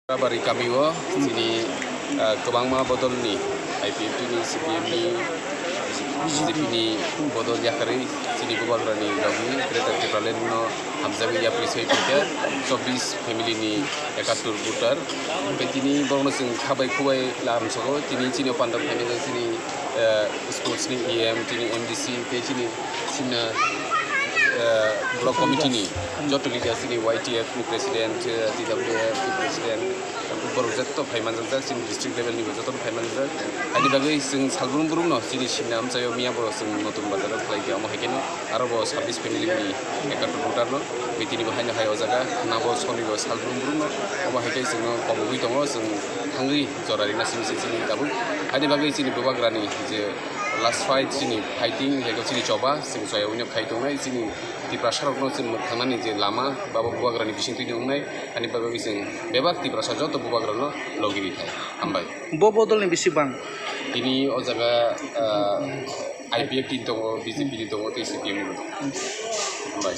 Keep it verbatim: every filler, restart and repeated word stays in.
Rabari kamio chini, ah, kwbangma bodolni I P F T ni, C P M ni, B J P ni bodol yakarwi chini bubagrani logi Greater Tipraland no hamjagwi yapri soi phaikha chobbish family ni ekattur voter. Hwnkhe tini borokno chwng khabai khubai lamsogo, tini chini panda phainai chini, ah, sports ni E M, chini M D C tei chini China, eh, block committee ni joto leader chini Y T F ni president, eh, T W F ni president, borok joto phai manjak, chini district level ni bo joto phai manjak. Ani bagwi chwng salbrum brum no chini China amchaio miya bo chwng notun bazar o khlai khe, omo hai khe no aro bo sabbish family ni ekattur voter no meeting bo haino hai o jaga na bo soni bo salbrum brum no, omo hai khe chwng no kobogwi tongo, chwng thangwi jora rina simi se chini tabuk. Ani bagwi chini bubagrani je last fight chini fighting, hwnkhe chini choba, chwng soya wngno khai tongnai, chini Tiprasa rokno chwng mwkhangnani je lama, babo bubagrani bisingtwi wngnai, ani bagwi chwng bebak Tiprasa joto bubagrano logi rithai. Hambai. Bo bodolni bisi bang? Tini o jaga, ah, I P F T ni tongo, B J P ni tongo, tei C P M ni tongo. Hambai.